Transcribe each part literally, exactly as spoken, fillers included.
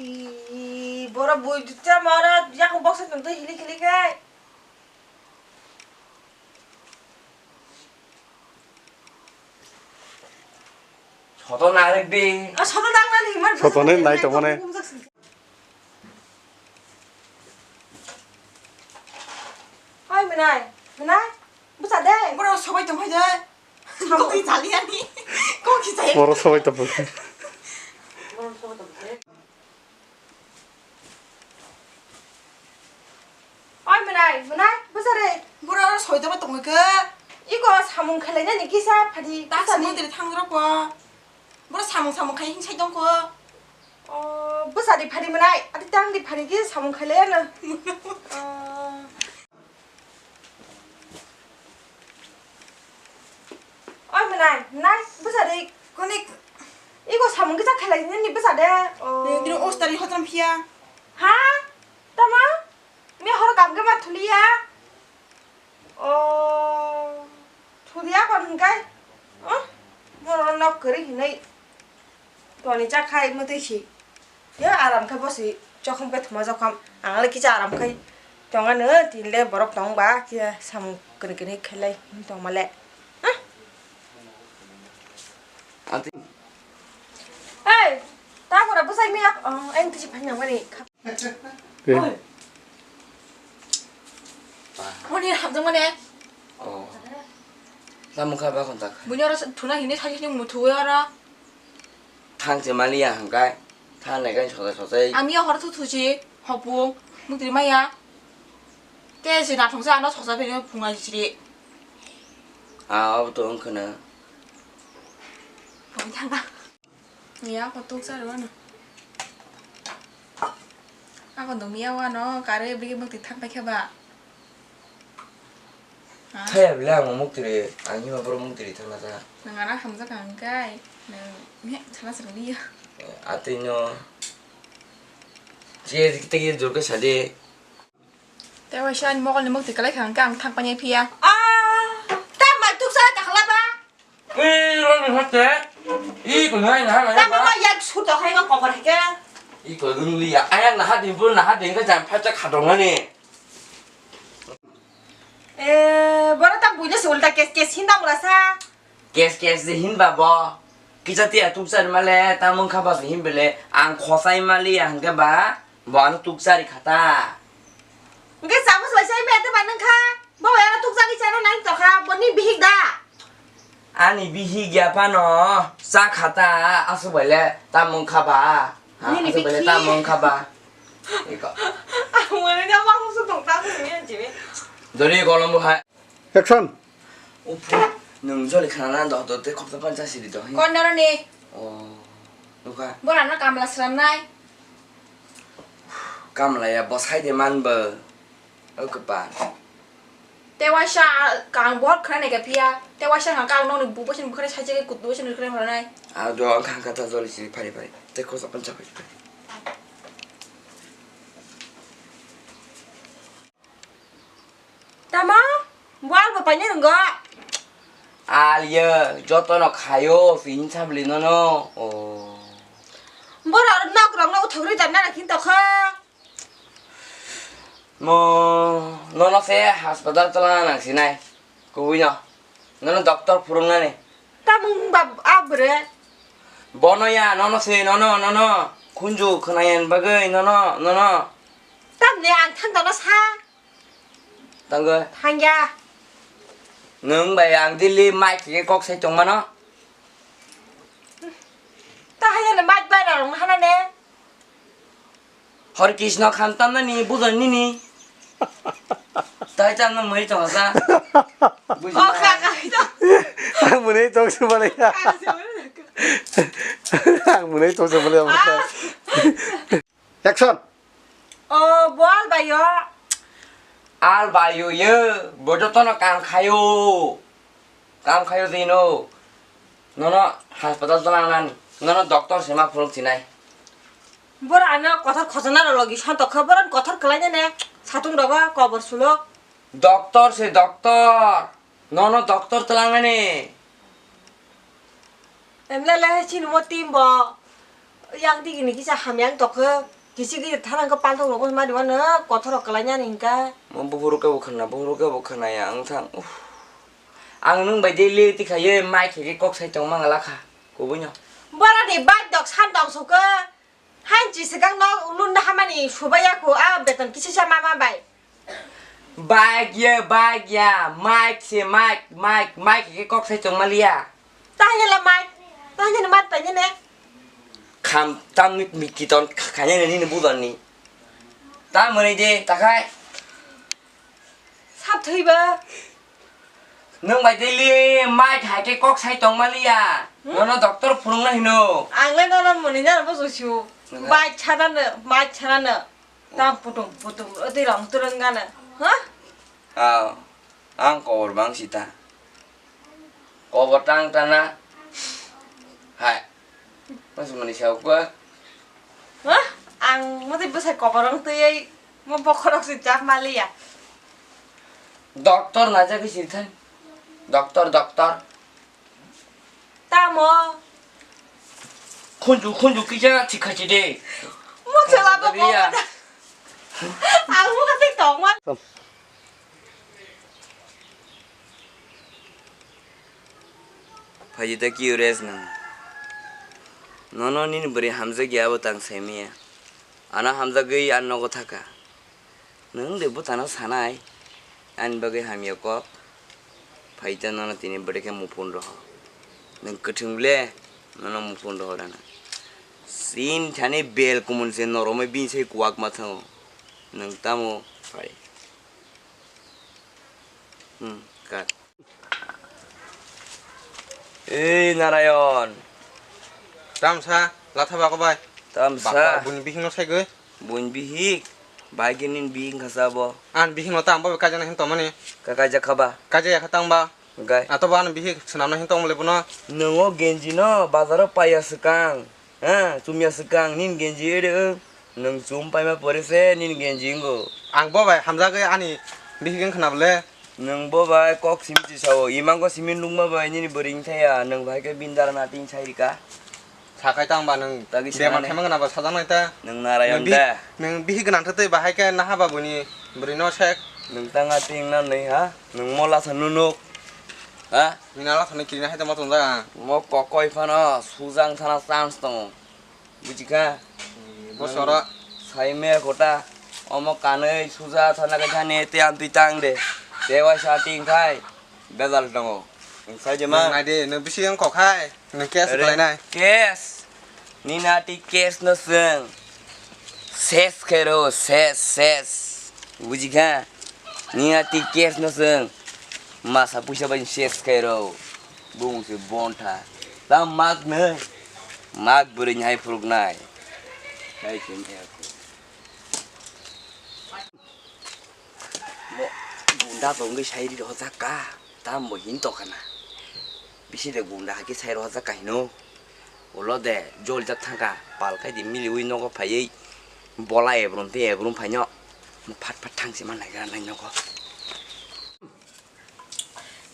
Ih, borok bui tamo oro yakung boksa tongtwi hilik hilik hai. Soto narek di. Ah, soto dang nani, mar soto ni nai tongmani. Oi, mwnai, mwnai, bwsa de. Borok sobai tong phai de. Kokhi chaliyani. Kokhi chaliyani. Borok sobai tong phai. Oi, mwnai, mwnai, bwsa de. Borok sobai tong phai khe. Iko samung khlainani kisa phadi. Tak bwsa samung de. Tiri thang rok bo. Borok samung samung khai hingsai tong kho. Oh, bwsa de phadi mwnai, ati tang de phadi khe samung khlai ano. Oh. Oi mwnai, nai, bwsa de. Konik. Iko samung kisa khlai nini bwsa de. Oh. Dino ostari hotram phiya. Ha? Tama? Me hor kam ke ma thuliya. Oh. Thuliya kon hingkai. Oh. Boro nok kari hinai. Toni cha khai mutui si. Ya aram khe bosi chokhom khe thuma jokham. Ang le kicha aram khai. Tonga no tin le borok tong ba khe samung kene kene khelai tong male. Ati. Hey, ta pura bwsai miya. Oh, ang tisi phai nang mani. Te. Moni hamjang mane. Oh. Lamukha ba kontak. Bunyara thuna hini thani hini muthu ora. Thang se maliya hangkai. Thang nai kai sotai sotai. Ami ya hor thu thusi hopung mutri maya. Te se na thongsa ano sosa phini phunga siri. Ah, obo to wngkha na. Phung thanga. Ya ko tuk sa rwano. Ako dong ya wano kare bigi mukti thang pai khe ba. Ha? Thaya bile ang mukti ri, ang hima boro mukti ri thang na ta. Nang ana hamjak ang kai. Nang ne sana sering dia. Atwi no. Je kita kita jor ke sade. Te waisa ani mokol ni mukti kalai kha ang thang pai phiya. Ah, ta mai tuk sa ta khala ba. Ui, roni hote. I ko ngai na na. Ta ma ba yak sur to khai ko kokor hai ke. I ko dun li ya. Ayang na hadin bul na hadin ka jam pha cha khadong ani. Eh, boro ta buina se ulta kes kes hinda mula sa. Kes kes de hinba bo. Kisa tiya tukchar male ta mung kha ba se hinbele ang khosai mali ang ke ba bo ano tukchari khata. Hingke chamus bai sai me ate ba nang kha. Bo bai ano tukchari chana nang tokha boni bihik da. Ani bihik ya phano cha khata asuk bai le ta mung kha ba. Ha, nini asuk bai le ta bikhi. Mung kha ba. Iko. Ang mane ja ma musu tong ta ni jibi. Dori kolom bo hai. Action. Uphu, nwng joli khana na do do te khoroksa pancha siri do. Kon doro ni. Oh, nukha. Bora no kamla sram nai. Kamla ya bo sai de man bo. O kapa. Te waisa kang bor khana ne ga pia. Te waisa kang kang no ni bu bo sin bu khana sai je kut bu sin khana hora nai. A do ang kang kata joli siri phari phari. Te khoroksa pancha phari phari. Tamo? Bo albo paine rwngo? Aliya, jotono khayo, pini sabli nono. Oh. Borok nok rok no uthogri da nana khin tokha. Mo, nono se hospital twlangna nang sinai. Kubui no. Nono doctor phurungnani. Tamung ba abre. Bono ya, nono se, nono, nono. Khunju khnayan bagwi, nono, nono. Tamni ang thang dono sa. Tanggo. Thangya. Nwng bai ang daily mai khe kok sai tongmano. Ta haya ne mai bai rong hana ne. Hor Krishna khan tamnani bujon nini. Tai tamna mui tong sa. Buji. Oh, na. Ka, ka, ka. Ang muni tong se bale ya. Ka, ka, ka. Ang muni tong se bale ya. Ah. Action. Oh, bol bayo. Al bayo ye, bojo tono kam khayo. Kam khayo dino. Nono hospital twlangnani. Nono doctor se ma phuluk sinai. Bor ano kothor khojana rw logi santok kha, bor kothor kwlainani satung rogo kobor sulok. Doctor se doctor. Nono doctor twlangnani. Emle le hai chini mo team bo. Yang tigi ni kisa hamya wng tokhe, kisi kisi thanang khe palthok rok wngma diwa no kothorok kwlai nani hingka. Mo buphuru khe bo khna, buphuru khe bo khna ya wng thang. Uff. Ang nwng bai daily tikha ye mai khe khe kok sai tong mang la kha. Kubui no. Bora ni bai dok san tong sukhe. Hanchi swkang no lun da hamani subaya ko a beton kisi sa mama bai. Bike ya, bike ya, mic se mic, mic, mic ke kok sai tong maliya. Tanya la mic, tanya ni mat tanya ne. Kham tam ni miki ton khanya ni ni budan ni. Ta mani je takai. Sap thui ba. Nwng bai daily mic hai ke kok sai tong maliya. Hmm? Nono doctor phurung na hino. Ang le nono mani na bo jusu. Nang. Mic chana ne, mic chana ne. Tam putung putung oti rong turung gana. Ha? Aw, ang kobor bang sita. Kobor tang tana. Hai. Mas mani sao ko. Ha? Ang mati bwsai kobor wng twi mo bokhorok si chap maliya. Doctor na jagwi si thang. Doctor, doctor. Tamo? Khunju, khunju kisa thikha chide. Mo chwla bo Riya. Bo. Ang mo kati tongma. Phaidi ta curious nang. Nono nini bwrwi hamjak ya abo tang saimaya. Ano hamjagwi ang nogo thaka. Nwng de bwtano sanai, ani bagwi hamya kok. Phaita nono tini bwdekhe muphun roho. Nwng kwthwng ble, nono muphun roho rana. Sin thani bel kumun se noromwi bini sai kuwak ma thango. Nwng tamo phai. Hmm, kat. Ei, Narayon. Tamsa, latha bako bai. Tamsa. Bapa, buini bihikno saigwi. Buini bihik? Bai khe nini bihik wngkha sa bo. Ani bihikno tang bo bai kaijana hin tongmani. Ka kaijak kha ba? Kaijak ya kha tang ba. Gai. Ato bo ani bihik swnamna hin tongmole bono. Nwngo genji no bazaro paiya swkang. Ha, chumya swkang nini genji ede, nwng chum paima pore se nini genji wngo. Ang bo bai hamjagwi ani bihik wng khna bole. Nwng bo bai kok simi tisao, imang ko simi nukma bai nini bwrwi wngthaya, nwng bai khe bini dara nating sai rika. Sakai tang ba nwng. Tagi bemar sanani. Khaima gana ba sajak nai ta. Nwng Narayon da. Nwng bihik gwnang twi bahai khe naha ba buini bwrwi no sek. Nwng tanga ting na nai ha, nwng mola sa nunuk. Ha? Nini ala thani kirina hai tongma tongjak ang. Mo kokoi phano sujang thana chance tongo. Bujikha? Bosoro. Saime kota. Omo kanwi suja thana khe thani te amtwi tang de. Te waisa ting khai. Bejal tongo. Nwng sai je ma. Nwng nai de, nwng bisi wng kok hai. Nwng case are, khlai nai. Case. Nini ati case no swng. Ses khairo, ses, ses. Bujikha? Nini ati case no swng. Masa puisa bai ses khairo. Bung se bontha. Ta mak ne. Mak bwrwi ni hai phuruk nai. Hai se ni aku. Mo gunda tongwi sai ri rojak ka. Tam bo hin to kana. Bisi de gunda hake sai rojak ka hino. Ulo de joljak thangkha, pal khai di miliwi nogo phaiwi bola ebrum tei ebrum phaino phat phat thangsi ma naigra nai nogo.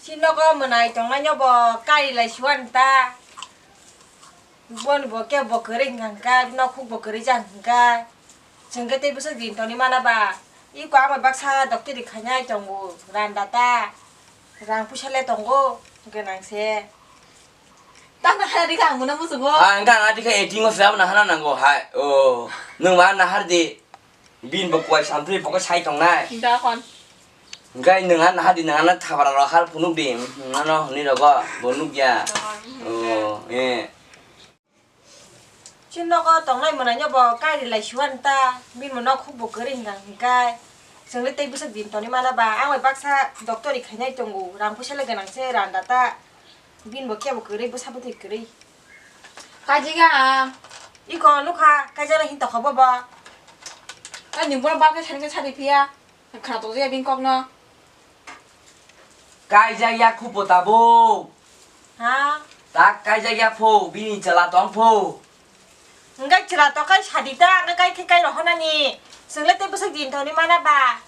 Si nogo mwnai tongnai no bo kari lai suan ta. Boni bo kebo kwrwi hwnkha hwnkha, nokhuk bo kwrwi jak hwnkha. Chwng khe tei bwswk din tongwi mana ba? Iko ang bai baksa doctor ri khainai tongo, randa ta. Rang puisa le tongo, gwnang se. Tang na hana dikha ang muna muchungo. Ah, hwnkha ang adikha eighteen o se abo nahana nango hai. Oh, nwng ma nahar di. Bini bo kuai samtri bo khe sai tongnai. Da kon. Hwnkhe nwng ano hadi nwng ano thabra rok hal phunuk di, nwng ano hwnwi rogo bo nukya. Oh, eh. Chini nogo tongnai mwnaino bo kairi lai suan ta, bini bo nok huk bo kwrwi hwnkha hwnkhe. Chwngno tei bwswk din tongwi mana ba, ang bai baksa doctor ri khainai tongo, rang puisa le gwnang se randa ta, bini bo kebo kwrwi bwsa bwtwi kwrwi. Kaijak ya ang. Iko nukha, kaijaknai hin tokha bobo. Ani borok bal khe sani khe sadi phiya. Khna tokjaya bini kokno. Kaijak ya khupo tabuk. Ha? Tak kaijak ya pho, bini chwla tong pho. Hwnkhe chwla tong khai sadi ta, hwnkhe kai khe kai rohornani. Chwngno tei bwswk din tongwi mana ba?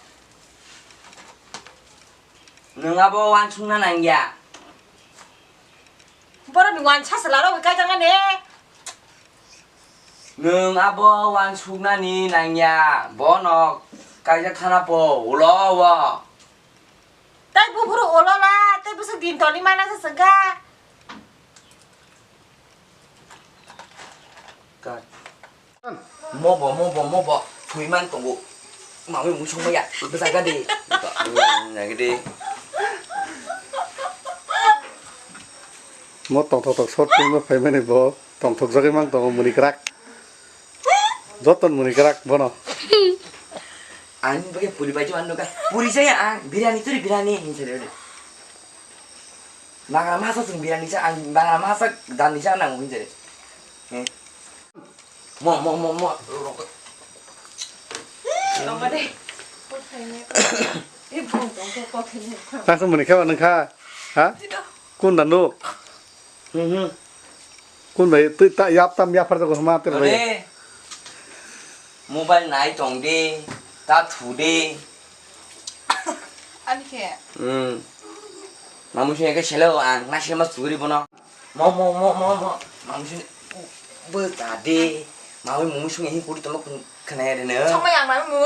Nwng abo uansukna nangya. Borokni uansa chwlarok bai kaijaknani. Nwng abo uansuknani nangya, bono kaisa thana po ulo o. Tai buphuru ulo la, tai bwswk din toni mana se swngkha. Mobo, mobo, mobo, thwi man tongo. Mamwi mui songmaya, bwsakha di. Nagidi. Mo tongthok tok short film o phaimani bo tongthok jagwi mang tongo muni kwrak. Joton muni kwrak bono. Ang bagwi puri bai chuan nuka. Puri jaya ang biryani turi biryani hinsa de. Bangla masa sung biryani cha ang bangla masa dan ni cha nang hinsa de. Mo mo mo mo. Tongma de. Kokhaini. Kokhaini. Nasa muni khe nang kha. Ha? Kun dan nuk. Hmm. Kun bai twi ta yap tam yap har jago ma ter bai. Ore. Mobile nai tong de, ta thu de. Ani khe. Hmm. Mamu sini ke selo ang nasi mas turi bono. Mo mo mo mo mo. Mamu sini bu ta de. Mamu mumu sini hin kuri toma kun kena ya de ne. Sama yang mamu.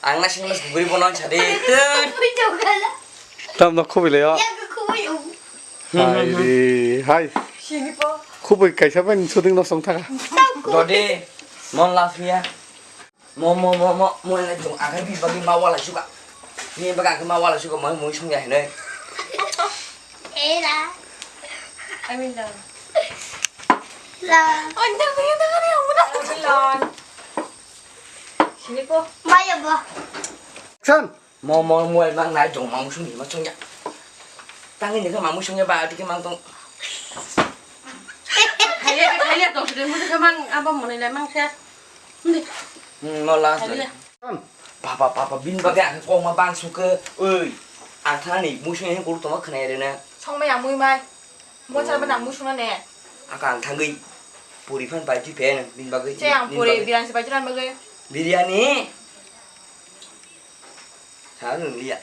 Ang na sini mas buri bono sa de. Tam no khubui le yo. Hai ri hai. Khubui kaisa bai shooting no song thaka. Dode. Mon la fiya. Mo mo mo mo mo la jong aga bi bagi ma wala suka. Ni baga ma wala suka mo mo sung ya ne. Era. Amin dan. Lon. Anda kaya na kaya mo na. Amin lon. Sini po. Maya ba. San. Mo mo mo el mang nai jong mang sung ni ma sung ya. Tangi ni ka mang sung ya ba ti ka mang tong. Kaya kaya to sudah mo ka mang apa mo nilai mang siya. Hindi. Hmm, mo last. Kaya. Papa, papa, bin bagwi ang kok ma bang suka, oi. Ang thani musung yang kuru toma khna ere na. Song mai amui mai. Bo chal ba nang musung na ne. Aka ang thangwi puri phan pai twi phe nang bin bagwi. Che ang puri biryani se pai twi ran bagwi. Biryani. Sa nung liya.